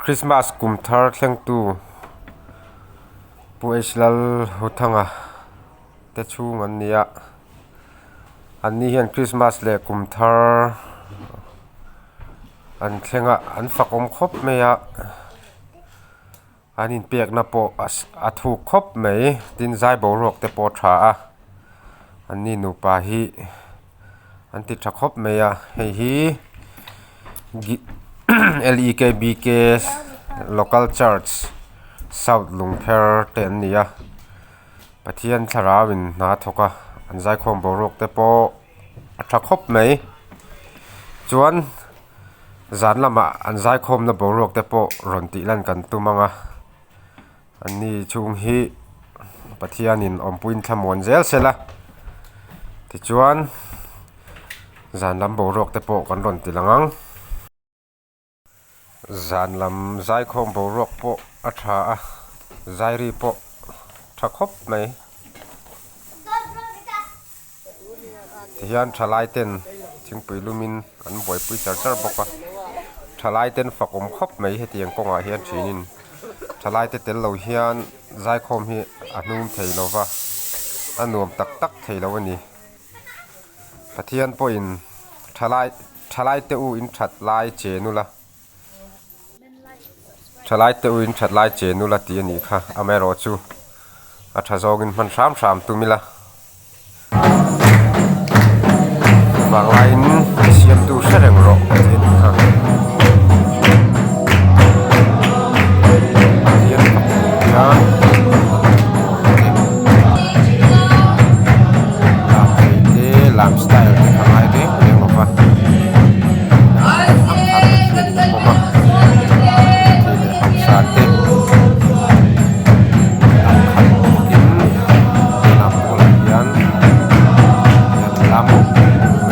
Christmas kum thar thlengtu Pu H Lalhuthanga te chhung an ni a, an ni hian Christmas leh kum thar an thleng a an fak awm khawp mai a an inpekna pawh a thuk khawp mai tin zai boruak te pawh a tha a an ni nupa hi an ti tha khawp mai a hei hi L E K B K local church south lungpher te an ni a. Pathian thlarau in hna a thawk a an zaikhawm boruak te pawh a tha khawp mai chuan zan lamah an zaikhawm na boruak te pawh rawn tih lan kan tum ang a an ni chhung hi Pathian in awmpuiin thlamuan zel se la tichuan zan lam boruak te pawh kan rawn ti lang ang. Zan lam zaikhawm boruak pawh a tha a, zairi pawh tha khawp mai. Tihian thalai ten thingpui lumin an buaipui char char bawk a, thalai ten fak awm khawp mai hetiang kawngah hian thinin thalai te tel lo hian zaikhawm hi a hnum thei lo va, a nuam tak tak thei lo a ni. Pathian pawhin thalai thalai te u in that lai che nula thalai te u in that lai che nula tih a nih kha amaherawh chu a tha zawngin hman hram hram tum ila vanglaiin siamtu hre reng rawh tih a nih kha. Lam thei te lam style te kha ngai reng reng lo va ang kha Pathian in a pawm a thei leh hausa te ang khat bawkin lam bulah hian lam mai a ni.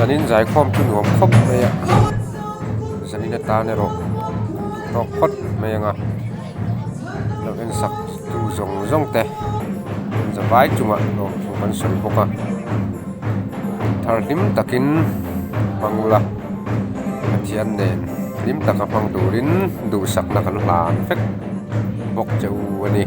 Zanin zaikhawm chu nuam khawp mai a zanin atan erawh kan duh tawk phawt mai ang a lo en sak tu zawng zawng te an za vai chungah lawmthu kan sawi bawk a thar hlim takin hmang ula Pathian nen hlim taka hmang turin duhsakna kan hlan vek bawk che u a ni.